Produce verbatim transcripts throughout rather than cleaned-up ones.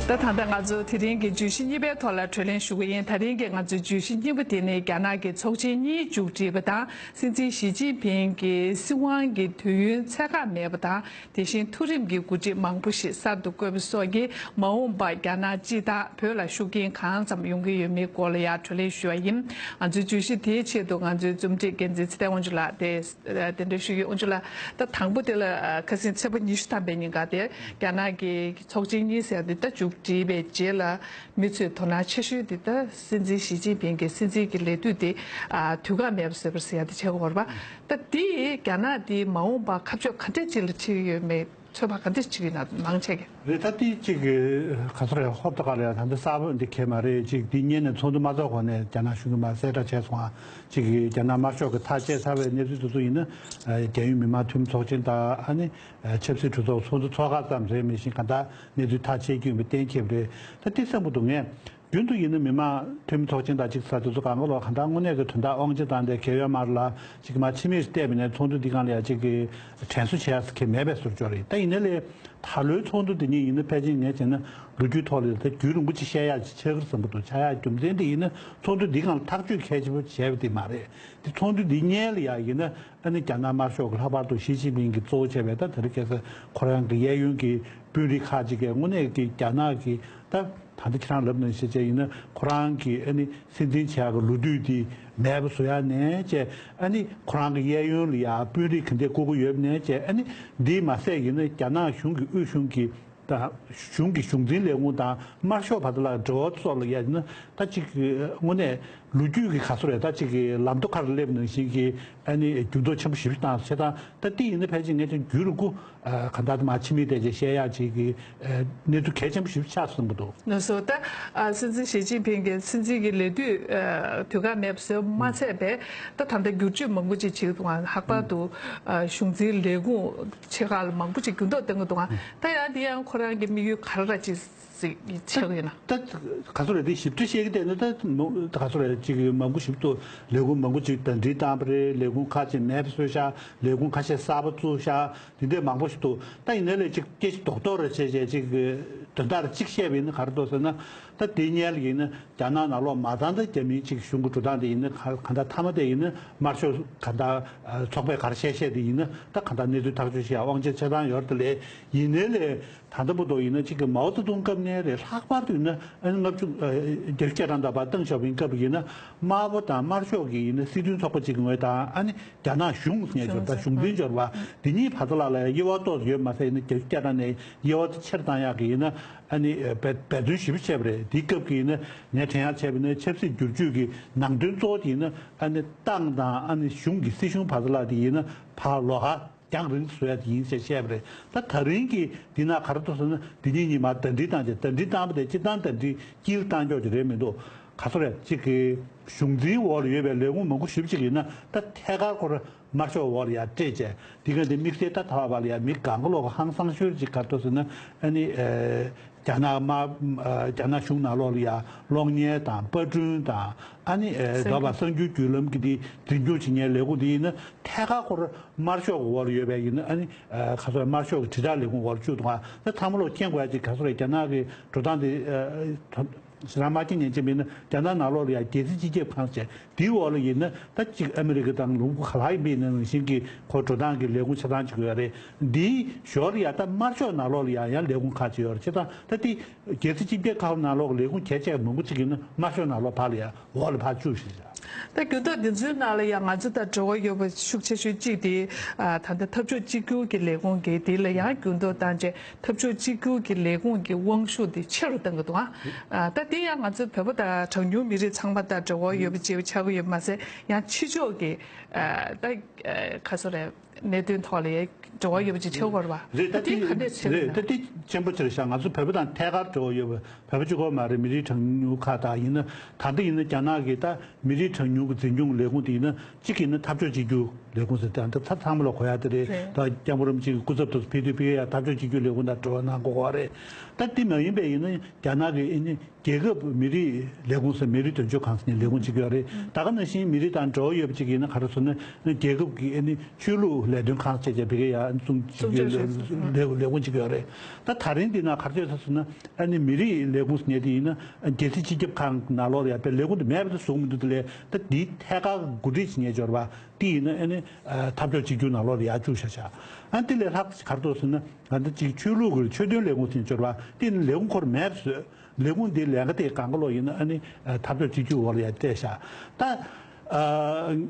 ད་ད་ལྟ་ང་ཚོ་དེ་རིང་གི་བརྗོད་གཞི་གཉིས་པའི་ཐོག་ལ་གྲོས་གླེང་ཞུ་གི་ཡིན། ད་རིང་གི་ང་ཚོའི་བརྗོད་གཞི་གཉིས་པ་དེ་ནི་རྒྱ་ནག་གི་ཚོགས་ཆེན་གཉིས་མཇུག་སྒྲིལ་བ་དང་། སྲིད་འཛིན་ཞི་ཅིན་ཕིང་གི་སྲིད་དབང་གི་དུས་ཡུན་ཚད་བཀག་མེད་པ་དང་། དེ་བཞིན་མཐོ་རིམ་གྱི་འགོ་ཁྲིད་མང་པོ་ཞིག་གསར་དུ་བསྐོས་པ་སོགས་ཀྱིས་མ་འོངས་པར་རྒྱ་ནག་སྤྱི་དང་བོད་ལ་ཤུགས་རྐྱེན་གང་ཙམ་ཡོང་གི་ཡོད་མེད་སྐོར་ལ་ཡང་གྲོས་གླེང་ཞུ་བ་ཡིན། ང་ཚོའི་བརྗོད་གཞི་དེའི་ཆེད་དུ་ང་ཚོའི་རྩོམ་སྒྲིག་འགན་འཛིན་ཚེ་བརྟན་དབང་ཕྱུག་ལགས་དེ་གདན་འདྲེན་ཞུ་གི་ཡོད། དབང་ཕྱུག་ལགས། ད་དང་པོ་དེ་ལ་ཁ་སང་ཚེས་པ་ཉི་ཤུ་ཐམ་པའི་ཉིན་ཀ་དེ་རྒྱ་ནག་གི་ཚོགས་ཆེན་གཉིས་ཟེར་དེ་ད་མཇུག་སྒྲིལ་བའི་རྗེས་ལ། མི་ཚོས་དོ་སྣང་ཆེ་ཤོས་དེ་ད་སྲིད་འཛིན་ཞི་ཅིན་ཕིང་གི་སྲིད་འཛིན་གྱི་ལས་དུས་དེ་ཨ་དུས་བཀག་མེད་པ་བཟོས་པར་ཟེར་ཡ་དེ་བྱེད་དགོས་རེད་པ། ད་དེ་རྒྱ་ནག་དེ་མ་འོངས་པར་ཁ་ཕྱོགས་ག་འདྲས་ཅིག་ལ་ཁྲིད་ཀྱི་ཡོད་མེད་ཚོད་དཔག་ག་འདྲས་བྱེད་ཀྱི་ཡོད་ན་མང་ཆེ་གི། རེད། ད་དེ་གཅིག་གི་ག་ཚོད་རེད། ཧོབ་ཏེ་ག་ལ་ཡ་ད་འདི་གསར་པ་འདི་གས་མ་རེད། གཅིག་འདི་སྔོན་ནས་ཚོགས་འདུ་མ་ཚོགས་གོང་ནས་རྒྱ་ནག་གཞུང་གིས་མར་གསལ་བསྒྲགས་བྱས་སོང་ང་། གཅིག་གི་རྒྱ་ནག་དམར་ཤོག་གི་ཐག་བཅད་ཚར་བའི་གནས་ཚུལ་དེ་ཚོ་ཡིན་ན། རྒྱལ་ཡོངས་མི་མང་འཐུས་མི་ཚོགས་ཆེན་དང་ཨ་ནི་ཆབ་སྲིད་གྲོས་ཚོགས་ཚོགས་འདུ་ཚོགས་ཁག་ཙམ་རེད། མི་ཤེས་གང་ལྟར་གནས་ཚུལ་ཐག་བཅད་རྒྱུ་ཡིན་པ་གཏན་འཁེལ་བ་རེད། ད་དེ་བསམ་གྱི་འདུག་ངས། རྒྱུན་དུ་ཡིན་ན་མི་མང་འཐུས་མི་ཚོགས་ཆེན་དང་གཅིག་ས་དེ་ཚོ་གང་ག་ལོག་གང་ལྟར་དངོས་གནས་ཀྱི་དོན་དག་དབང་ཆ་བཏང་སྟེ་གེ་ཝེ་མར་ལ་གཅིག་མར་ཕྱི་མིག་བལྟས་པ་ཡིན་ན་ཚོགས་འདུ་འདི་སྒང་ལ་ཡ་གཅིག་གི་དྲན་གསོ་བྱེད་ཡག་གི་མེད་པའི་བཟོ་བཅོས་རེད། ད་ཡིན་ན་ལས་ད་ལོའི་ཚོགས་འདུ་འདི་ཉིད་ཡིན་ན་ཕལ་ཆེར་ངས་བྱས་ན་ལོ་རྒྱུས་ཐོག་ལ་ད་རྒྱུན་རིང་པོ་ཅིག་བཤད་ཡག་ཅིག་ཆགས་ཀྱི་རེད་བསམ་གྱི་འདུག་ཆགས་ཡག་རྒྱུ་མཚན་འདི་ཡིན་ན་ཚོགས་འདུ་འདི་སྒང་ལ་ཐག་གཅོད་གལ་ཆེན་པོ་བྱས་པ་འདི་མ་རེད། འདི་ཚོགས་འདུ་འདི་སྔོན་ལ་ཡ་ཡིན་ན་ཨ་ནི་རྒྱ་ནག་དམར་ཤོག་གི་ལྷག་པར་དུ་ཞི་ཅིན་ཕིང་གིས་གཙོ་བོ་བྱས་པའི་ད་དེ་རིང་ཁ་སང་ཁོ་རང་གི་གཡས་གཡོན་གྱི་དཔོན་རིགས་ཁག་ཅིག་གིས་དངོས་གནས་ཀྱི་རྒྱ་ནག་གི་ད། ད་ལྟ་ཁྱེད་རང་ལབ་ནང་བཞིན་བྱས་ཡིན་ན་ཁོ་རང་གི་ཨ་ནི་སྲིད་འཛིན་བྱེད་ཡག་གི་ལོ་དུས་དེ་མེད་པ་བཟོ་ཡག་ནས་བྱས། ཨ་ནི་ཁོ་རང་གི་གཡས་གཡོན་ལ་ཡ་དཔོན་རིགས་ག་འདྲས་བསྐོ་གི་ཡོད་ནས་བྱས། ཨ་ནི་འདི་མ་ཟད་ཡིན་ན་རྒྱ་ནག་གཞུང་གི་དབུས་གཞུང་གི་ད་གཞུང་གི་གཞུང་འཛིན་ལས་ཁུངས་དང་དམར་ཤོག་བར་དུ་ལ་འབྲེལ་བ་སོགས་ལ་ཡ་ཡིན་ན་ད་ཅིག་དངོས་གནས་ལོ་རྒྱུས་ཀྱི་ག་ཚོད་རེད། ད་ཅིག་གི་ལམ་མདོ་ཁ་རུ་སླེབས་ནང་བཞིན་གྱི་ཨ་ནི་འགྱུར་ལྡོག་ཆེན་པོ་ཞེ་པོ་བཏང་བྱས་ཙང་ད་འདི་ཡིན་ན་ཕལ་ཆེར་ངས་ཀྱང་རྒྱུན་རིང་པོ། གང་ལྟར་དུ་མ་ཕྱི་མིག་བལྟས་བྱས་བཤད་ཡག་ཅིག་གི་གནས་ཚུལ་གལ་ཆེན་པོ་ཞིག་ཆགས་སོང་གི་འདུག་ལགས་སོ། ད་སྲིད་འཛིན་ཞི་ཅིན་ཕིང་གིས་སྲིད་འཛིན་གྱི་ལས་དུས་དུས་བཀག་མེད་པ་བཟོས་མ་ཚད་པས་ད་ད་ལྟ་བསྒྱུར་བཅོས་མང་པོ་ཅིག་བྱེད་ཀྱི་འདུག་ལྷག་པར་དུ་གཞུང་འཛིན་ལས་ཁུངས་ཆེ་ཁག་ལ་མང་པོ་ཅིག་འགྱུར་ལྡོག་བཏང་གི་འདུག་ད་ཡང་འདི་ཡང་ཁོ་རང་གི་དམིགས་ཡུལ་ག་རེ་ཅིག་ཅིག་ཆགས་ཡོད་ན། ད་ག་ཚོད་རེད། དེ་ཞིབ་ཕྲ་བཤད་ཀྱི་བསྡད་ན་ད་མོ་ད་ག་ཚོད་རེད། ཅིག་མང་པོ་ཞིབ་ཏུ་ལས་ཁུངས་མང་པོ་ཅིག་གདན་འདྲེན་བཏང་བ་རེད། ལས་ཁུངས་ཁག་ཅིག་མེད་པ་བཟོས་ཤག་ལས་ཁུངས་ཁ་ཤས་གསར་པ་བཙུགས་ཤག་དེ་འདྲས་མང་པོ་ཞིག་འདུག་ད་ཡིན་ནའི་ལས་ཅིག་སྐད་ཆ་རྡོག་རྡོག་རེ་བྱས་བྱས་ཅིག་དོན་དག་རེ་ཅིག་བཤད་པ་ཡིན་ན་ག་རེ་འདུག་ཟེར་ན། ད་དེ་སྔོན་ལ་ཡིན་ན་རྒྱ་ནག་ནང་ལོགས་མ་ཚང་ད་རྒྱ་མིའི་ཅིག་གཞུང་གི་འགྲོ་སྟངས་དེ་ཡིན་ན་ག་ག་འདྲ་མཐའ་མ་དེ་ཡིན་ན་དམར་ཤོག་ག་འདྲ་ཚོགས་པས་ག་རེ་བཤད་བཤད་དེ་ཡིན་ན་ད་ག་འདྲ་གནས་ཚུལ་ཐག་གཅོད་བྱེད་ཡ་དབང་ཆ་ཆ་ཚང་ཡོད་རེད། དེ་ལས་ཡིན་ནའི་ལས། ད་ལྟ་བར་དུ་ཡིན་ན་གཅིག་གི་མའོ་ཙེ་ཏུང་སྐབས་ནས་རེད། ལྷག་པར་དུ་ཡིན་ན་ཨ་ནི་ལྔ་བཅུ་ཨ་བརྒྱད་ཅུ་གྱ་གྲངས་དང་བར་ཏེང་ཞའོ་ཕིང་སྐབས་ཡིན་ན་དམར་པོ་དང་དམར་ཤོག་གི་ཡིན་ན་སྲིད་དོན་ཚོགས་པ་གཅིག་གི་ངོས་དང་ཨ་ནི་རྒྱ་ནག་གཞུང་ཟེར་མཁན་འབྱོར་པ་གཞུང་འཛིན་འབྱོར་པ་འདི་གཉིས་བར་དུ་ལ་ལ་དབྱེ་བ་ཏོག་ཙམ་ཡོད་མ་ཟད་ཡིན་ན་བརྒྱད་ཅུ་གྱ་གྲངས་ནས་དབྱེ་བ་དེ་ཆེར་བཏང་ཡག་གི་ཡིན་ན་ཨ་ནི་འབད་འབད་བརྩོན་ཞེ་པོ་བྱས་པ་རེད། དེའི་སྐབས་ཀྱི་ཡིན་ན་ངས་དྲན་ཡག་བྱས་པ་ཡིན་ན་ཆབ་སྲིད་བསྒྱུར་བཅོས་ཀྱི་ནང་དོན་གཙོ་བོ་དེ་ཡིན་ན་ཨ་ནི་ཏང་དང་ཨ་ནི་གཞུང་གི་སྲིད་གཞུང་བར་དུ་ལ་དེ་ཡིན་ན་ཕར་ལོགས་ཀ་རྒྱང་རིང་དུ་བཟོ་ཡ་དེ་ཡིན་ཞེས་བཤད་པ་རེད། ད་ད་རིང་གི་འདི་ན་ག་རེ་འདུག་ཟེར་ན་འདི་གཉིས་གཉིས་མར་གདན་འདྲེན་བཏང་རྗེས་གདན་འདྲེན་བཏང་བ་དེ་སྤྱིར་བཏང་གདན་འདྲེན་དཀྱིལ་བཏང་ཕྱོགས་ཀྱི་རེད་མི་འདུག་ག་ཚོད་རེད། གཅིག་གི་གཞུང་འཛིན་འོག་ལ་ཡོད་པའི་ལས་ཁུངས་མང་པོ་ཞེ་པོ་ཅིག་ཡིན་ན་ད་ཐད་ཀར་ཁོ་རང་དམར་ཤོག་འོག་ལ་ཡར་སྤྲད་བྱས་འདི་ག་འདི་དམིགས་བསལ་ད་ད་བར་ལ་ཡ་མི་གང་ག་ལོག་ག་ཧང་སང་ཤོས་ཅིག་ག་རེ་འདུག་ཟེར་ན་ཨ་ནི་ཨེ། རྒྱ་ནག་དམར་ཨ་རྒྱ་ནག་གཞུང་ནང་ལོགས་ལ་ཡ་གློག་བརྙན་དང་པར་སྐྲུན་དང་ཨ་ནི་ཨེ་གསར་འགོད་པ་གསར་འགྱུར་བརྒྱུད་ལམ་གྱི་དེ་འཛིན་སྐྱོང་བྱེད་མཁན་ལས་ཁུངས་དེ་ཡིན་ན་ཐད་ཀར་ཁོ་རང་དམར་ཤོག་གི་འོག་ལ་ཡོད་པའི་ཡིན་ན་ཨ་ནི་ཨེ་ག་ཚོད་དམར་ཤོག་གི་དྲིལ་བསྒྲགས་ལས་ཁུངས་འོག་ལ་བཅུག་འདུག་ག་ད་ཚང་མ་ལོག་མཁྱེན་དགོས་ཡ་ཅིག་ག་ཚོད་རེད། རྒྱ་ནག་གི་འགྲོ་སྟངས་དེ་ཨེ་ད་ཞེ་དྲག་མ་མཁྱེན་མཁན་ཅིག་མིན་ན་རྒྱ་ནག་ནང་ལོགས་ལ་ཡ་རྒྱལ་སྲིད་སྤྱི་ཁྱབ་ཁང་བྱས། དེའི་འོག་ལ་ཡིན་ན་ད་ཅིག་ཨ་མི་རི་ཀ་དང་ལུང་པ་ག་ལ་ཡིན་པའི་ནང་བཞིན་གྱི་ཁོ་འགྲོ་སྟངས་ཀྱི་ལས་ཁུངས་ཆ་ཚང་ཅིག་ཡོད་རེད། འདིའི་ཞོར་ལ་ཡ་ད་དམར་ཤོག་ནང་ལོགས་ལ་ཡ་ཡང་ལས་ཁུངས་ཁག་ཅིག་ཡོད་རེད། བྱས་ཙང་ད་དེ་རྒྱལ་སྲིད་སྤྱི་ཁྱབ་ཁང་ནང་ལོགས་ཀྱི་ལས་ཁུངས་གལ་ཆེ་མང་པོ་ཅིག་ཡིན་ན་དམར་ཤོག་ནང་ལོགས་ཕར་ལ་ཡ་འོག་ལ་ཕར་བཅུག་ཞེས་བྱ། ད་འགྱུར་ལྡོག་འདི་ཚོའི་ནང་ལ་ཡང་ང་ཚོ་དང་འབྲེལ་བ་ཡོད་པ་ཤུགས་ཆེ་ཤོས་གཅིག་དེ་ད་ལྟ་འཐབ་ཕྱོགས་གཅིག་གྱུར་གྱི་ལས་ཁུངས་ཀྱིས་དེ་ལ་ཡང་འགྱུར་ལྡོག་བཏང་རྗེས། འཐབ་ཕྱོགས་གཅིག་གྱུར་གྱི་ལས་ཁུངས་ཀྱི་དབང་ཤུགས་དེ་ཆེ་རུ་བཏང་གི་འདུག་ཨ། ད་དེ་ཡང་ང་ཚོ་བོད་པ་དང་གྲངས་ཉུང་མི་རིགས་ཚང་མ་དང་འབྲེལ་བ་ཡོད་པ་ཅིག་ཆགས་ཀྱི་ཡོད་མ་ཟད། ཡང་ཕྱི་ཕྱོགས་ཀྱི་ད་ག་ཚོད་རེད། གནད་དོན་ཐོག་ལ་འབྲེལ་བ་ཡོད་པ་ཅིག་ཆགས་ཀྱི་ཡོད་རེད་པ། རེད། ད་དེ་ག་འདྲས་ཆགས་རེད། ད་དེ་ཆེན་པོ་ཆེ་རེད་ཤག་ང་ཚོ་བོད་པ་དང་ཐད་ཀར་འབྲེལ་བ་ཡོད་པ། བོད་པ་གཅིག་པོ་མ་རེད། མི་རིགས་གྲངས་ཉུང་ཁག་དང་ཡིན་ན། ད་ལྟ་ཡིན་ན་རྒྱ་ནག་གི་ད་མི་རིགས་གྲངས་ཉུང་གི་འཛིན་སྐྱོང་ལས་ཁུངས་དེ་ཡིན་ན་གཅིག་ཡིན་ན་འཐབ་ཕྱོགས་གཅིག་གྱུར་ལས་ཁུངས་ཟེར་ཏེ་ད་ཚ་ཚང་མ་ལ་གོ་ཡ་དེ་རེད། རེད། ད་སྐྱབས་མགོན་རིན་པོ་ཆེ་གི་སྐུ་ཚབ་དུ་ཕེབས་དུས་ཕེབས་ཡ་འཐབ་ཕྱོགས་གཅིག་གྱུར་ལས་ཁུངས་དང་འབྲེལ་བ་གནང་དགོས་པ་རེད། ད་དེ་མ་ཡིན་པའི་ཡིན་ན་རྒྱ་ནག་གི་ཨ་ནི་ རྒྱལ་ཁབ་མི་རིགས་ལས་ཁུངས་ཟེར་མི་རིགས་དོན་གཅོད་ཁང་ཟེར་ནས་ལས་ཁུངས་གཅིག་ཡོད་རེད། ད་ག་ནང་བཞིན་མི་རིགས་དང་འབྲེལ་བ་ཡོད་པ་གཅིག་ཡིན་ན་ག་རེ་ཟེར་ན་རྒྱལ་ཁབ་ཀྱི་ཨ་ནི་ཆོས་ལུགས་ལས་དོན་ཁང་ཟེར་བྱས་བི་གེ་ཡ་ཨ་ནི་གསུམ་གཅིག་ཡོད་ལས་ལས་ཁུངས་གཅིག་ཡོད་རེད། ད་ད་རིང་འདི་ན་ག་རེ་ཡོད་ཟེར་ན་ཨ་ནི་མི་རིགས་ལས་ཁུངས་ཟེར་ནས་དེ་ཡིན་ན་རྒྱལ་སྲིད་སྤྱི་ཁྱབ་ཁང་ནང་ལོགས་ལ་ཡ་པའི་ལས་ཁུངས་དེ་མེད་པ་དེ་བཟོ་གི་མི་འདུག་དེ་ལས་ད་དེའི་ཐད་ཀར་འགོ་ཁྲིད་བྱེད་མཁན་འབྱོར་བ་དེ་ཡིན་ན་ཨ་ནི་འཐབ་ཕྱོགས་གཅིག་གྱུར་ནང་ལོགས་ལ་ཡ་བཅུག་བཞག་བཞག་ཨ་དེ་ལས་ལྷག་ག་རེ་འདུག་ཟེར་ན་ང་ཚོ་གཅིག་ཆོས་ལུགས་ཀྱི་ཆོས་དོན་ལས་ཁུངས་ཟེར་འབྱོར་བ་དེ་ཡིན་ན་ལས་ཁུངས་ཁོ་རང་མེད་པ་བཟོས། ལས་ཁུངས་འདིའི་ལས་ཀ་དེ་གང་ག་ལོག་ཡིན་ན་ཨ་ནི་འཐབ་ཕྱོགས་གཅིག་གྱུར་འོག་ལ་ཡ་སྤྲད་བཞག་ད་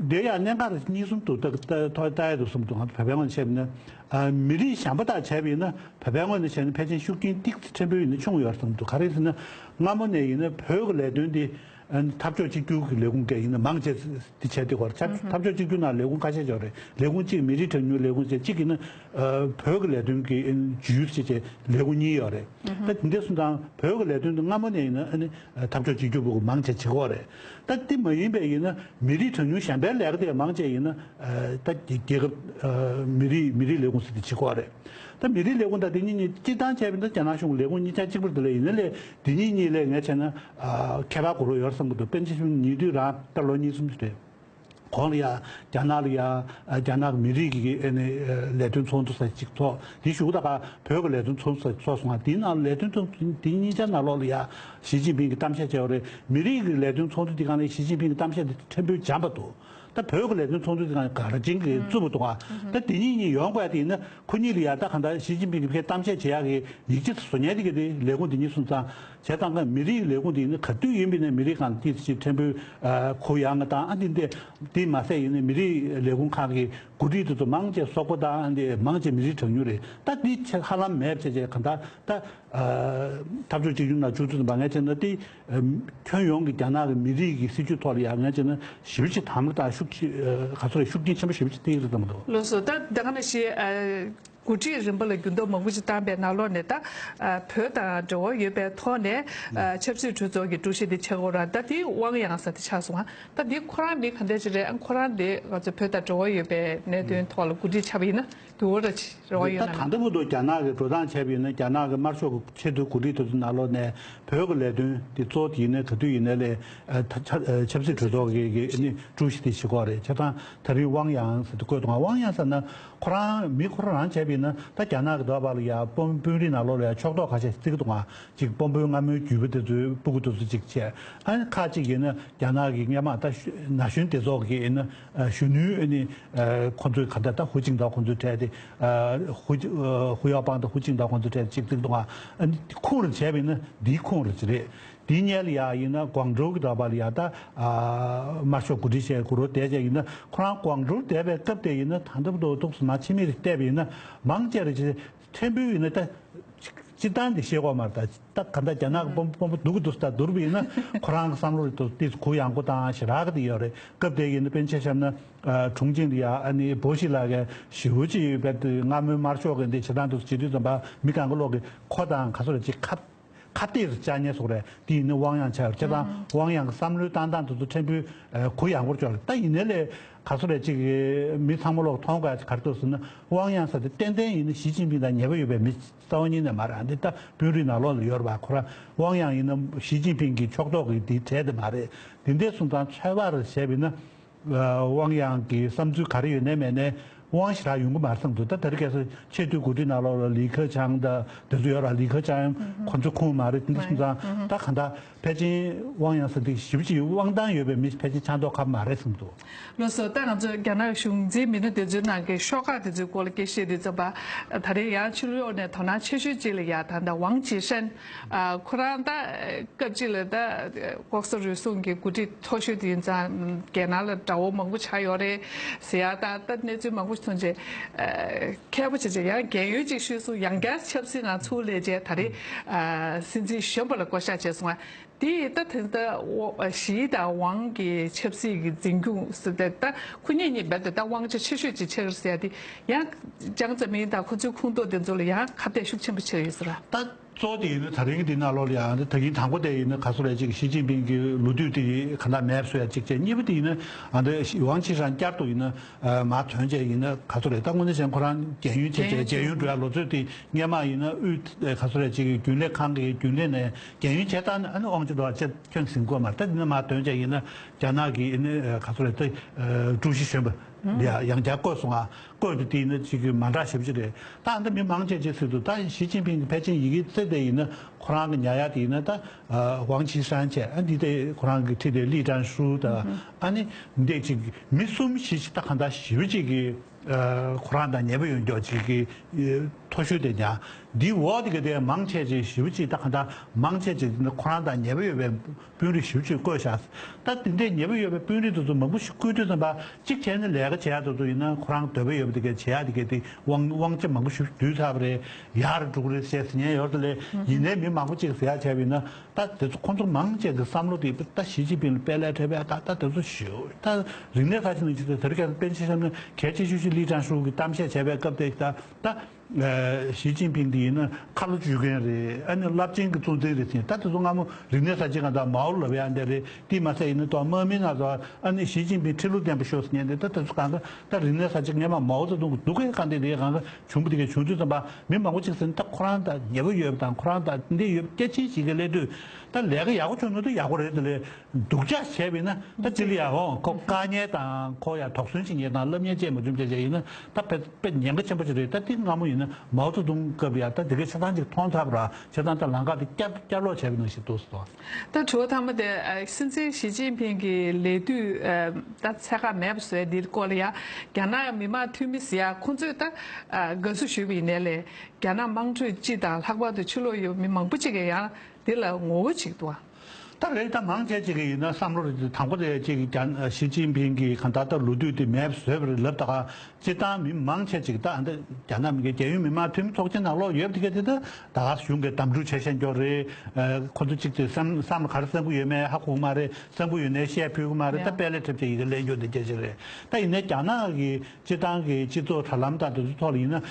འདི་ཡང་གནད་འགག་གཉིས་གསུམ་དུ་ལྟ་ལྟ་ལྟ་ཡ་དུ་གསུམ་དུ་ང་ཚོ་བོད་པའི་ངོས་ནས་བཤད་པ་ན་མི་རིགས་གཞན་པ་དག་བྱས་པ་ཡིན་ན་བོད་པའི་ངོས་ནས་བཤད་ན་ཕལ་ཆེར་ཤུགས་རྐྱེན་ཏིག་ཙམ་ཕྲན་བུ་ཡིན་ན་ཆུང་ཡོད་གསུམ་དུ་ག་རེ་ཟེར་ན་སྔ་མོ་ནས་ཡིན་ན་བོད་ཀྱི་ལས་དོན་འདི་འཐབ་ཕྱོགས་གཅིག་གྱུར་གྱི་ལས་ཁུངས་འགའ་ཡིན་ན་མང་ཆེ་འདི་བྱས་ཏེ་གོ་འཐབ་ཕྱོགས་གཅིག་གྱུར་ནང་ལས་ཁུངས་ཁ་ཤས་ཡོད་རེད། ལས་ཁུངས་གཅིག་མི་རིགས་གྲངས་ཉུང་ལས་ཁུངས་བྱས་གཅིག་ཡིན་ན་བོད་ཀྱི་ལས་དོན་གྱི་ཇུས་བྱས་བྱས་ལས་ཁུངས་གཉིས་ཡོད་རེད། ད་དེ་འདྲ་སོང་ཙང་བོད་ཀྱི་ལས་དོན་དུ་སྔ་མོ་ནས་ཡིན་ན་ཨ་ནི་འཐབ་ཕྱོགས་གཅིག་གྱུར་པུ་གུ་མང་ཆེ་བྱེད་ཀྱི་ཡོད་རེད། ད་དེ་མ་ཡིན་པའི་ཡིན་ན་མི་རིགས་གྲངས་ཉུང་གཞན་པའི་ལས་ཀ་དེ་མང་ཆེ་ཡིན་ན་ད་རྒྱལ་ཁབ་མི་རིགས་མི་རིགས་ལས་ཁུངས་ཟེར་དེ་བྱེད་ཀྱི་ཡོད་རེད། ད་མི་རིགས་ལས་ཁུངས་དང་དེ་གཉིས་གཉིས་སྤྱིར་བཏང་བྱས་པ་ཡིན་ན་རྒྱ་ནག་གཞུང་ལས་ཁུངས་གཉིས་ཆ་གཅིག་པ་དེ་ལས་ཡིན་ན་ལས་དེ་གཉིས་གཉིས་ལས་ངས་བྱས་ན་ཁྱད་པར་གོ་རོགས་ཡོད་བསམ་གྱི་འདུག་དཔེར་ན་ཆ་བཞག་ན་ཉེ་དུས་རང་ད་ལོ་གཉིས་གསུམ་ཞིག་རེད། གོང་ལ་ཡ་རྒྱ་ནག་ལ་ཡ་རྒྱ་ནག་གི་མི་རིགས་ཀྱི་ཨ་ནི་ལས་དོན་ཚོགས་འདུ་ས་གཅིག་ཚོགས་དེ་གཞུག་ད་ག་བོད་ཀྱི་ལས་དོན་ཚོགས་འདུ་ས་ཚོགས་སོང་ང་དེའི་ནང་ལས་དོན་ཚོགས་དེ་གཉིས་ཆ་ནང་ལོགས་ལ་ཡ་ཞི་ཅིན་ཕིང་གི་གཏམ་བཤད་བྱས་པ་རེད། མི་རིགས་ཀྱི་ལས་དོན་ཚོགས་འདུ་དེ་གང་ལ་ཞི་ཅིན་ཕིང་གི་གཏམ་བཤད་དེ་ཕྲན་བུ་འཇམ་པ་འདུག་ད་བོད་ཀྱི་ལས་དོན་ཚོགས་འདུ་དེ་གང་ག་ར་ཅིང་གི་རྩུབ་པོ་འདུག་ཨ། ད་དེ་གཉིས་གཉིས་ཡོང་དགོས་དེ་ཡིན་ན་ཁོ་གཉིས་ལ་ཡ་ད་གང་ལྟར་ཞི་ཅིན་ཕིང་གི་ཕའི་གཏམ་བཤད་བྱེད་ཡག་གི་ཡིག་ཆ་བཟོ་མཁན་དེ་གི་དེ་ལས་ཁུངས་དེ་གཉིས་སོང་ཙང་། བྱས་ཙང་ཀ་མི་རིགས་ལས་ཁུངས་དེ་ཡིན་ན་ག་དུས་ཡིན་པ་ཡིན་ན་མི་རིགས་སྒང་ལ་ཏོག་ཙམ་ཕྲན་བུ་ཁུར་ཡག་ང་དང་ཨ་འདི་འདི་འདི་མ་ཟད་ཡིན་ན་མི་རིགས་ལས་ཁུངས་ཁག་གི་འགོ་ཁྲིད་དེ་ཚོ་མང་ཆེ་སོག་པོ་དང་ཨ་འདི་མང་ཆེ་མི་རིགས་གྲངས་ཉུང་རེད། ད་འདི་ཆེ་ཧ་ལམ་མེད་བྱས་བྱས་གང་ལྟར་ད་འཐབ་ཕྱོགས་གཅིག་གྱུར་ནང་བཅུག་ཚུལ་དུ་མ་ངས་བྱས་ན་འདི་ཁྱོན་ཡོངས་ཀྱི་རྒྱ་ནག་གི་མི་རིགས་ཀྱི་སྲིད་བྱུས་ཐོག་ལ་ཡང་ངས་བྱས་ན་ཞེ་པོ་ཅིག་དམ་བློ་དང་ཤུགས་ཆེ་ག་ཚོད་རེད་ཤུགས་རྐྱེན་ཆེན་པོ་ཞེ་པོ་ཅིག་སྟེར་གྱི་རེད་བསམ་གྱི་འདུག་ལགས་སོ། ད་ད་ག་ནང་བཞིན། འགོ་ཁྲིད་རིམ་པ་ལ་འགྱུར་ལྡོག་མང་པོ་ཞིག་བཏང་པའི་ནང་ལོགས་ནས་ད་བོད་དང་འབྲེལ་བ་ཡོད་པའི་ཐོག་ནས་ཆབ་སྲིད་གྲོས་ཚོགས་ཀྱི་ཀྲུའུ་ཞི་དེ་ཆགས་ཡོད་རེད། ད་དེ་ཝང་ཡང་ཟེར་དེ་ཆགས་སོང་ང་། ད་དེ་ཁོ་རང་མི་ག་འདྲ་ཞིག་རེད། ཁོ་རང་དེ་ང་ཚོ་བོད་དང་འབྲེལ་བ་ཡོད་པའི་གནད་དོན་ཐོག་ལ་འགོ་ཁྲིད་ཆགས་པ་ཡིན་ན་འགྱུར་བ་ར་ཆེ་རེ་བ་ཡོད་ན། ད་ད་ལྟ་བར་དུ་རྒྱ་ནག་གི་འགྲོ་སྟངས་བྱས་པ་ཡིན་ན་རྒྱ་ནག་གི་དམར་ཤོག་གི་ཆེས་མཐོའི་འགོ་ཁྲིད་དེ་ཚོ་ནང་ལོགས་ནས་བོད་ཀྱི་ལས་དོན་དེ་གཙོ་བོ་དེ་ཡིན་ན་ག་དུས་ཡིན་ན་ལས་ཆབ་སྲིད་གྲོས་ཚོགས་ཀྱི་ཀྲུའུ་ཞི་དེ་བྱེད་ཀྱི་ཡོད་རེད། བྱས་ཙང་ད་རིང་ཝང་ཡང་ཟེར་དེ་བཀོད་འདུག་ང་། ཝང་ཡང་ཟེར་ན། ཁོ་རང་མི་ཁོ་རང་རང་བྱས་པ་ཡིན་ན་ད་རྒྱ་ནག་གི་འདོད་པ་ལ་ཡ་དཔོན་དཔོན་རིགས་ནང་ལོགས་ལ་ཡ་ཕྱོགས་གཏོགས་ཁ་ཤས་བརྩི་གི་འདུག་ང་། ཅིག་དཔོན་པོའི་སྔ་མོའི་རྒྱུད་པ་དེ་ཚོའི་སྤུ་གུ་དེ་ཚོ་ཅིག་བྱས། ཨ་ནི་ཁ་ཅིག་ཡིན་ན་རྒྱ་ནག་གི་སྔོན་མ་ད་ན་གཞོན་སྡེ་ཚོགས་ཀྱི་ཡིན་ན་གཞོན་ནུའི་ཨ་ནི་ཁོ་ཚོའི་ག་འདྲ་ད་ཧུའུ་ཅིན་ཐའོ་ཁོ་ཚོའི་གྲས་དེ་ཧུའུ་ཧུའུ་ཡའོ་པང་དང་ཧུའུ་ཅིན་ཐའོ་ཁོ་ཚོའི་གྲས་ཅིག་བརྩི་གི་འདུག་ང་། ཨ་ནི་ཁུངས་རེ་བྱས་པ་ཡིན་ན་འདིའི་ཁུངས་རེ་ཅིག་རེད། དེའི་སྔོན་ལ་ཡ་ཡིན་ན་ཀོང་ཀྲོའུ་གི་འདོད་པ་ལ་ཡ་ད་དམར་ཤོག་འགོ་ཁྲིད་བྱས་གུ་རུ་བསྡད་བྱས་ཡིན་ན་ཁོ་རང་ཀོང་ཀྲོའུ་བསྡད་པའི་སྐབས་དེ་ཡིན་ན་ད་ལྟ་བར་དུ་ཏོག་ཙམ་མ་ཕྱི་མིག་རེ་བལྟས་པ་ཡིན་ན་མང་ཆེ་རེ་ཅིག་ཕྲན་བུ་ཡིན་ན་ད་སྤྱིར་བཏང་དེ་ཤེས་གོ་མ་རེད། ད་ད་ག་འདྲ་རྒྱ་ནག་གི་དཔོན་དཔོན་པོ་སྡུག་གི་འདུག་ད་བསྡུར་བ་ཡིན་ན་ཁོ་རང་གི་བསམ་བློ་རེ་ཏོག་ཙམ་གུ་ཡངས་པོ་དང་ཞེ་དྲག་གི་དེ་ཡོད་རེད། སྐབས་དེ་ཡིན་ན་དཔེར་ན་ཆ་བཞག་ན་ཁྲུང་ཆིང་ལ་ཡ་ཨ་ནི་བོ་ཤི་ལགས་ཀྱི་ཞེ་པོ་ཅིག་ཡོད་པའི་སྔ་མོའི་དམར་ཤོག་གི་འདི་བྱེད་སྟངས་དེ་ཚོ་བྱེད་དུས་ཙམ་པ་མི་གང་ག་ལོག་གི་ཁོ་དང་ག་ཚོད་རེ་ཅིག་ཁ་ཁ་གཏད་རེ་བཅག་ཉེན་སོགས་རེད། དེ་ཡིན་ན་ཝང་ཡང་ཆགས་ཡོད་རེད། བྱས་ཙང་ཝང་ཡང་གི་བསམ་བློའི་བཏང་སྟངས་དེ་ཚོ་ཕྲན་བུ་གུ་ཡངས་པོར་ཆགས་རེད། ད་ཡིན་ནའི་ལས་ག་ཚོད་རེ་ཅིག་མི་ཚང་མ་ལོག་མཐོང་དགོས་ཡ་ག་རེ་འདུག་ཟེར་ན་ཝང་ཡང་ཟེར་དེ་ཏན་ཏན་ཡིན་ན་ཞི་ཅིན་ཕིང་དང་ཉེ་པོ་ཡོད་པའི་མི་རྩ་བ་ཉིད་ནས་མ་རེད། འདི་ད་དཔོན་རིགས་ནང་ལོགས་ལ་ཡོད་རེད་པ། ཁོ་རང་ཝང་ཡང་ཡིན་ན་ཞི་ཅིན་ཕིང་གི་ཕྱོགས་གཏོགས་ཀྱི་དེའི་གྲས་དེ་མ་རེད། དེ་འདྲ་སོང་ཙང་ཚོད་དཔག་རེ་བྱས་པ་ཡིན་ན། ཝང་ཡང་གི་བསམ་ཚུལ་ག་རེ་ཡོད་ནའི་མེད་ནའི་དབང་ཞེ་དྲག་ཡོང་གི་མ་རེད་བསམ་འདུག་ད་དེ་རིང་ཁ་སང་ཆེས་མཐོའི་འགོ་ཁྲིད་ནང་ལོགས་ལ་ལི་ཁེ་ཆང་དང་དེ་ཚོ་ཡོད་ར། ལི་ཁེ་ཆང་ཁོ་ཚོ་ཁུངས་མ་རེད། དེ་འདྲ་སོང་ཙང་ད་གང་ལྟར་ཕལ་ཆེར་དབང་ཡང་ཟེར་དེ་ཞེ་པོ་ཅིག་དབང་ཐང་ཡོད་པའི་མི་ཕལ་ཆེར་ཆགས་མདོག་ཁ་པོ་མ་རེད་བསམ་འདུག་ལགས་སོ། ད་ང་ཚོ་རྒྱ་ནག་གཞུང་འཛིན་མི་སྣ་དེ་ཚོའི་ནང་གི་ཤོག་ཁག་དེ་ཚོའི་སྐོར་ལ་སྐད་ཆ་བཤད་དུས་ཙམ་པ་ད་རེས་ཡང་ཕྱི་ལོགས་ནས་དོ་སྣང་ཆེ་ཤོས་གཅིག་ལ་ཡ་ད་ད་ཝང་ཅི་ཧྲན། ཨ་ཁོ་རང་ད་སྐབས་གཅིག་ལ་ད་ལྐོག་ཟ་རུལ་སུངས་ཀྱི་འགོ་ཁྲིད་མཐོ་ཤོས་དེ་ཡིན་ཙང་རྒྱལ་ནང་ལ་དགྲ་བོ་མང་པོ་ཆགས་ཡོད་རེད་ཟེར་ཡ་ད་ད་གནས་ཚུལ་མང་པོ་ཞིག་མཐོང་རྗེས་ཨ་མཁས་པོ་བྱས་རྗེས་ཡང་རྒན་ཡོལ་ཅིག་ཤོད་སོང་། ཡང་བསྐྱར་ཆབ་སྲིད་ནང་ཚུར་སླེབས་རྗེས་ད་རེས་ཨ་སྲིད་འཛིན་གཞོན་པ་ལ་བསྐོ་བཞག་བྱས་སོང་ང་། དེ་ད་དེ་ད་ཞི་དང་ཝང་གི་ཆབ་སྲིད་ཀྱི་འཛིན་སྐྱོང་ཟེར་ཏེ་ད་ཁོ་གཉིས་གཉིས་རྦད་དེ་ད་དབང་ཆ་ཆེ་ཤོས་ཅིག་ཆགས་ཟེར་ཡ་དེ་ཡང་ཅང་ཙེ་མིན་དང་ཁོ་ཚོའི་ཁོངས་གཏོགས་དེ་ཚོ་ལ་ཡང་ཁ་གཏད་ཤུགས་ཆེན་པོ་ཆགས་ཡོད་ཟེར་བ། ད་ གཙོ་བོ་དེ་ཡིན་ན་ད་རིང་འདི་ནང་ལོགས་ལ་ཡང་ད་གིན་དང་པོ་དེ་ཡིན་ན་ག་ཚོད་རེད་ཅིག་ཞི་ཅིན་ཕིང་གི་ལོ་དུས་དེ་ག་འདྲ་མེད་བཟོ་ཡ་གཅིག་བྱས། གཉིས་པ་དེ་ཡིན་ན་ཨ་ད་ཝང་ཆི་ཧྲན་བསྐྱར་དུ་ཡིན་ན་མར་ཐོན་བྱས་ཡིན་ན་ག་ཚོད་རེད། ད་དངོས་གནས་བྱས་ན་ཁོ་རང་རྒས་ཡོལ་བྱས་བྱས་རྒས་ཡོལ་འགྲོ་ཡ་ལོ་ཚོད་དེ་སྔོན་མ་ཡིན་ན་དབུས་ག་ཚོད་རེད་ཅིག་རྒྱུན་ལས་ཁང་གི་རྒྱུན་ལས་ནས་རྒས་ཡོལ་བྱས་ད་ཨ་ནི་ཝང་ཅི་ཏོ་ཅེས་ཁྱོན་ཟིན་དགོས་མ་རེད། ད་འདི་ནས་མར་ཐོན་བྱས་ཡིན་ན་རྒྱ་ནག་གི་ཨ་ནི་ག་ཚོད་རེད་ད་ཀྲུའུ་ཞི་གཞོན་པ། ཡང་ཡང་བསྐྱར་བསྐོས་སོང་ང་། བསྐོས་དུས་དེ་ཡིན་ན་ཅིག་གི་མ་འདྲ་ཞེ་པོ་ཅིག་རེད། ད་ཨ་འདི་མི་མང་ཆེ་ཅིག་ཟེར་དུས་ད་ཞི་ཅིན་ཕིང་གི་ཕལ་ཆེར་ཡི་གེ་རྩེ་དེ་ཡིན་ན་ཁོ་རང་གི་ཉར་ཡ་དེ་ཡིན་ན་ད་ཝང་ཆི་ཧྲན་བྱས། ཨ་འདི་དེ་ཁོ་རང་གི་ཁྲིད་དེ་ལི་ཀྲན་ཧྲུའུ་ད་ཨ་ནི་འདི་ཅིག་མི་གསུམ་བཞི་ཅིག་ད་གང་ལྟར་ཞེ་པོ་ཅིག་གི་ཁོ་རང་དང་ཉེ་པོ་ཡོད་མགྱོགས་ཅིག་གི་མཐོ་ཤོས་དེ་ཉར། འདི་འོག་དེ་གི་དེ་མང་ཆེ་ཅིག་ཞེ་པོ་ཅིག་ད་གང་ལྟར་མང་ཆེ་ཅིག་ཁོ་རང་དང་ཉེ་པོ་ཡོད་པའི། དཔོན་རིགས་ཞེ་པོ་ཅིག་བསྐོས་བཞག་ད་དེ་འདྲའི་ཉེ་པོ་ཡོད་པའི་དཔོན་རིགས་དེ་ཚོ་མང་པོ་ཞིག་བསྐོས་དུས་ཙམ་པ་གཅིག་བྱས་ནས་ལས་ཀ་བྱེད་ཡག་དེ་ཚོ་ཡིན་ན་ཁོ་རང་འདོད་པ་ཡོད་པ་དེ་གས་བྱེད་ཡག་དེ་གས་དེ་དབང་དབང་ཆ་མང་པོ་ཞིག་བསྡུས་ཚར་བ་རེད། ཡར་འགྲོ་གི་རེད་ཟེར་ཟེར་མཁན་ཡོད་རེད་དེ་ལས་ཡིན་ནའི་མི་མང་པོ་ཅིག་ཟེར་ཡག་བྱས་པ་ཡིན་ན་ད་དེ་ཚོ་ཁོང་ཚོ་མང་ཆེ་གི་བསམ་བློ་དེ་ད་ཞི་ཅིན་ཕིང་ལ་དཔེ་ལས་འཕྲད་པས་ད་ད་དེ་ཚོ་ཞུ་ད་རིག་གནས་ས་ཆ་ནང་ཆེ་ཚད་དེ་རིང་ཁ་སང་པཎ་ཆེན་བཤམས་ན་གལ་ཆེ་ཤོས་ཤིག་ལི་ཀྲན་ཧྲུའུ་གིས་གཏམ་བཤད་བྱས་པའི་སྐབས་དེ་ད། ཞི་ཅིན་ཕིང་འདི་ཡིན་ན་ཁ་ལོ་བཅུ་མཁན་རེད། ཨ་ནི་རླབས་ཆེན་གྱི་གཙོ་འཛིན་རེད་ཟེར། ད་དེ་ཚོ་སྔ་མོ་རིག་གནས་གསར་བརྗེ་གང་ལྟར་མའོ་ལབ་ཡ་འདི་རེད། དེ་མ་ཟད་ཡིན་ན་ཏོག་དམག་མི་ང་ཚོ་ཨ་ནི་ཞི་ཅིན་ཕིང་ཁྲི་ལོ་བརྟན་པོ་ཤོག་ཟེར་མཁན་འདི་ད་དེ་ཚོ་གང་ག་ད་རིག་གནས་གསར་བརྗེ་སྔོན་མ་མའོ་ཙེ་ཏུང་གི་སྡུག་སྐད་གང་འདི་རེད། གང་ག་བྱུང་བ་དེ་གས་བྱུང་དུས་ཙམ་པ་མི་མང་པོ་ཅིག་ཟེར་ན་ད་ཁོ་རང་དང་ཉེ་པོ་ཡོད་པ་དང་ཁོ་རང་དང་འདི་ཡོད་སྐད་ཆ་ཞིག་གི་སླེབས་དུས་ད་ལས་ཀ་ཡག་པོ་བྱུང་ན་ད་ཡག་པོ་རེད་དེ་ལས། སྡུག་ཅག་བྱས་པས་ན་ད་ཅི་ལ་ཡ་ཧོ་ཁོ་དཀའ་ངལ་དང་ཁོ་ཡ་དོགས་ཟོན་བྱེད་མཁན་དང་སློབ་གཉེར་བྱེད་མ་བྱུང་བྱས་བྱས་ཡིན་ན་ད་དཔེ་དཔེ་ཉེན་ཁ་ཆེན་པོ་ཅིག་རེད། ད་དེ་སྔ་མོ་ཡིན་ན་མའོ་ཙེ་ཏུང་སྐབས་ཡ་ད་དེ་གའི་ཆ་ཚང་ཅིག་མཐོང་ཚར་བ་ར་ཆ་ཚང་ད་ལམ་ཁ་དེ་བསྐྱར་བསྐྱར་ལོག་བྱས་པ་ནང་བཞིན་འདུག་ཟེར། ད་དྲི་བ་མཐའ་མ་དེ་སྲིད་འཛིན་ཞི་ཅིན་ཕིང་གི་ལས་དུས་ད་ཚད་བཀག་མེད་པ་བཟོས་འདིའི་སྐོར་ལ་ཡ་རྒྱ་ནག་མི་དམངས་འཐུས་མི་ཟེར་ཡ་ཁོང་ཚོས་ད་དགའ་བསུ་ཞུས་པ་ཡིན་ནའི་ལས་རྒྱ་ནག་དམངས་ཁྲོད་སྤྱི་དང་ལྷག་པར་དུ་ཕྱི་ལོགས་ཡོད་མི་མང་པོ་ཅིག་གིས་ཡང་འདི་ལ་ངོ་རྒོལ་བྱེད་ཀྱི་འདུག་ཨ། ད་རེས་ད་མང་ཆེ་ཅིག་གིས་ཡིན་ན་བསམ་བློ་རེ་དང་པོ་དེ་ཅིག་ཀྱང་ཞི་ཅིན་ཕིང་གིས་གང་ལྟར་ད་ལོ་དུས་དེ་མེད་པ་བཟོས་པ་རེད་ལབ། ད་ག་སྤྱིར་བཏང་མི་མང་ཆེ་ཅིག་ད་ཨ་འདི་རྒྱ་ནག་མི་གི་རྒྱལ་ཡོངས་མི་དམངས་འཐུས་མི་ཚོགས་ཆེན་ནང་ལོགས་ཡོད་པ་དེ་ག་དེ་ད་ད་ག་གཞུང་གི་གདམ་འཐུ་བྱས་བཞག་རྒྱུ་རེད། ཁོ་ཚོ་ཅིག་དེ་བསམ་བསམ་བློ་ག་རེ་བསམ་གི་ཡོད་མེད་ཧ་གོ་གི་མ་རེད། བསམ་གི་ཡོད་ནའི་བཤད་ཕོད་གི་མ་རེད། ད་དཔེ་ལས་འཁྲབ་བྱས་ཡི་གེ་ལེན་རྒྱུ་འདི་སྐད་ཆ་རེད། ད་ཡིན་ནའི་རྒྱ་ནག་གི་སྤྱིར་བཏང་གི་སྤྱི་ཚོགས་དྲ་ལམ་དང་དེ་ཚོ་ཐོག་ལ་ཡིན་ན།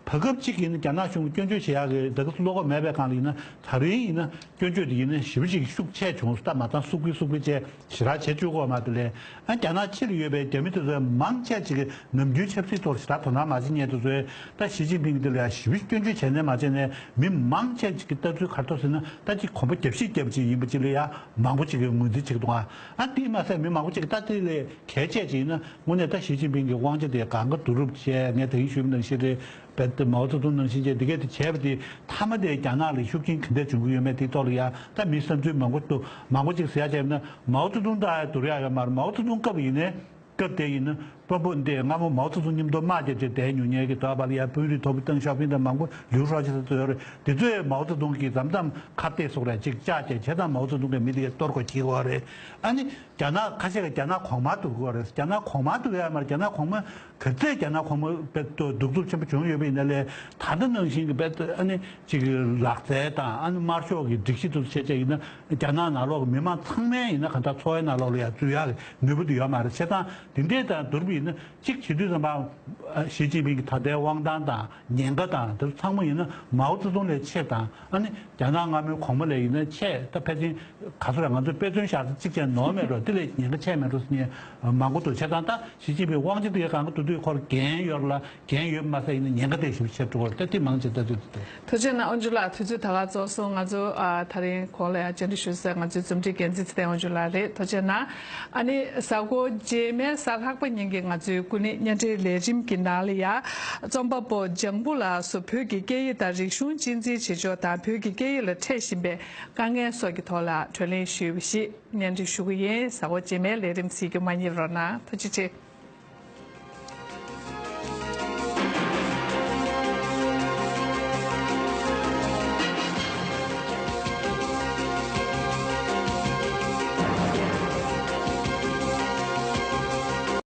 བར་སྐབས་གཅིག་ཡིན་ན་རྒྱ་ནག་གཞུང་གིས་སྐྱོན་བརྗོད་བྱེད་ཡག་གི་ད་ག་སུ་བློ་ཁོག་མེད་པའི་སྒང་ལ་ཡིན་ན་ད་རིང་ཡིན་ན་སྐྱོན་བརྗོད་དེ་ཡིན་ན་ཞེ་པོ་ཅིག་ཤུགས་ཆེ་བྱུང་སོང་། ད་མ་ཚང་སུག་པི་སུག་པི་བྱས་ཞེ་དྲག་བྱེད་བཅུག་གོ་མ་དེ་ལས་ཨ་རྒྱ་ནག་ཕྱི་ལ་ཡོད་པའི་རྒྱ་མི་དེ་ཚོས་མང་ཆེ་ཅིག་གིས་ནམ་རྒྱུན་ཆབ་སྲིད་ཐོག་ཞེ་དྲག་དོ་སྣང་མ་བྱེད་མཁན་དེ་ཚོས་ད་ཞི་ཅིན་ཕིང་དེ་ལ་ཡ་ཞེ་པོ་སྐྱོན་བརྗོད་བྱས་ནས་མ་བྱས་ནས་མི་མང་ཆེ་ཅིག་གི་ལྟ་ཚུལ་ག་རེ་འདུག་ཟེར་ན་ད་ཅིག་གོམ་པ་རྒྱབ་བཤིག་རྒྱབ་ཅིག་ཡིན་པ་ཅིག་ལ་ཡ་མང་པོ་ཅིག་གིས་ངོས་འཛིན་བྱེད་ཀྱི་འདུག་ཨ། ཨ་དེས་མ་ཟད་མི་མང་པོ་ཅིག་གིས་ད་དེ་ལས་གལ་ཆེ་ཅིག་ཡིན་ན་དངོས་གནས་ད་ཞི་ཅིན་ཕིང་གི་དབང་ཆ་དེ་གང་ག་བསྡུ་རུབ་བྱས། ངས་ད་གིན་ཞུས་པ་ནང་བཞིན་རེད། རྦད་དེ་མའོ་ཙེ་ཏུང་ནང་བཞིན་བྱས་འདི་གས་དེ་བྱས་པ་དེ་མཐའ་མ་དེ་རྒྱ་ནག་ལ་ཤུགས་རྐྱེན་ག་འདྲ་འབྱུང་གི་ཡོད་མེད་དེའི་ཐོག་ལ་ཡ་ད་མི་བསམ་ཚུལ་མང་པོ་འདུག་མང་པོ་ཅིག་ཟེར་ཡ་བྱས་ན་མའོ་ཙེ་ཏུང་ད་བསྡུར་ཡ་ཡོད་མ་རེད། མའོ་ཙེ་ཏུང་སྐབས་ཡིན་ནའི་སྐབས་དེ་ཡིན་ན་དཔོན་པོ་འདི་སྔ་མོ་མའོ་ཙེ་ཏུང་མཉམ་དུ་དམག་རྒྱབ་བྱས་བསྡད་མྱོང་མཁན་གྱི་དོགས་པ་ལ་ཡ་དཔོན་རིགས་མཐོ་པོ་ཏེང་ཞའོ་ཕིང་དང་མང་པོ་ལིའུ་ཧྲའོ་ཅི་ཟེར་ཚོ་ཡོད་རེད། དེ་ཚོས་མའོ་ཙེ་ཏུང་གིས་མཚམས་མཚམས་ཁ་གཏད་སོགས་རེད་ཅིག་བཅག་བྱས་བྱས་ཙང་མའོ་ཙེ་ཏུང་གིས་མི་དེ་གཏོར་དགོས་བྱེད་དགོས་རེད། ཨ་ནི། རྒྱ་ནག་ཁ་ཤས་ཀྱིས་རྒྱ་ནག་གོང་མ་བསྡུར་གྱི་ཡོད་རེད། རྒྱ་ནག་གོང་མ་བསྡུར་ཡ་མ་རེད། རྒྱ་ནག་གོང་མ་ག་ཚད་རྒྱ་ནག་གོང་མ་དཔེ་གདུག་རྩུབ་ཆེན་པོ་བྱུང་ཡོད་པ་ཡིན་ན་ལས་ད་ལྟ་ནང་བཞིན་གྱི་དཔེ་ཨ་ནི་ཅིག་ལག་རྩལ་དང་ཨ་ནི་དམར་ཤོག་གི་སྒྲིག་གཞི་དེ་ཚོ་བྱས་བྱས་ཡིན་ན་རྒྱ་ནག་ནང་ལོགས་ཀྱི་མི་མང་ཚང་མའི་ཡིན་ན་གང་ལྟར་འཚོ་བའི་ནང་ལོགས་ལ་ཡང་འཛུལ་ཡག་གི་ནུས་པ་དེ་ཡོད་མ་རེད། བྱས་ཙང་དེ་འདྲས་དང་བསྡུར་བ་ཡིན་ན་གཅིག་བྱེད་དུས་ཙམ་པ་ཞི་ཅིན་ཕིང་གི་ད་ལྟའི་དབང་ཐང་དང་ཉེན་ཁ་དང་དེ་ཚོ་ཚང་མ་ཡིན་ན་མའོ་ཙེ་ཏུང་ལས་ཆེ་དང་ཨ་ནི། རྒྱ་ནག་སྔ་མོའི་གོང་མ་ལས་ཡིན་ན་ཆེས་ད་ཕལ་ཆེར་ག་ཚོད་རེད། ང་ཚོས་དཔེ་མཚོན་བཞག་ཚེ་གཅིག་བྱས་ནོར་མེད་འགྲོ། དེ་ལས་ཉེན་ཁ་ཆེ་མེད་འགྲོ་ཟེར་མཁན་མང་པོ་འདུག་བྱས་ཙང་ད་ཞི་ཅིན་ཕིང་དབང་ཆ་དེ་གང་ག་བསྡུར་དུས་ཁོར་འགན་ཡོད་ལ་འགན་ཡོད་མ་ཟད་ཡིན་ན་ཉེན་ཁ་དེ་ཞིག་ཆེར་འགྲོ་བར་ད་དེ་མང་ཆེ་ལྟ་ཚུལ་དེ་རེད། ཐུགས་རྗེ་གནང་ཨོན་ཇུ་ལགས། དུས་ཚོད་ད་ག་རྫོགས་སོང་། ང་ཚོ་ཨ་ད་རིང་གོང་ལ་ཡང་བཅར་འདྲི་ཞུ་ས་ང་ཚོའི་འཛུམ་འདྲི་འགན་འཛིན་ཚེ་བརྟན་ཨོན་ཇུ་ལགས་རེད། ཐུགས་རྗེ་གནང་། ཨ་ནི་གཟའ་འཁོར་རྗེས་མའི་གཟའ་ལྷག་པ་ཉིན་གྱི་ང་ཚོའི་སྐུ་ཉིད་བརྙན་འཕྲིན་ལས་རིམ་གྱི་ནང་ལ་ཡང་རྩོམ་པ་པོ་ལྗང་བུ་ལགས་སུ་བོད་ཀྱི་སྐད་ཡིག་དང་རིག་གཞུང་གཅེས་འཛིན་བྱེད་ཕྱོགས་དང་བོད་ཀྱི་སྐད་ཡིག་ལ་འཕྲད་བཞིན་པའི་དཀའ་ངལ་སོགས་ཀྱི་ཐོག་ལ་གྲོས་གླེང་ཞུས་པ་ཞིག་སྙན་སྒྲོན་ཞུ་གི་ཡིན། གཟའ་འཁོར་རྗེས་མའི་ལས་རིམ་གཟིགས་རྒྱུ་མ་བསྙེལ་རོགས་གནང་། ཐུགས་རྗེ་ཆེ།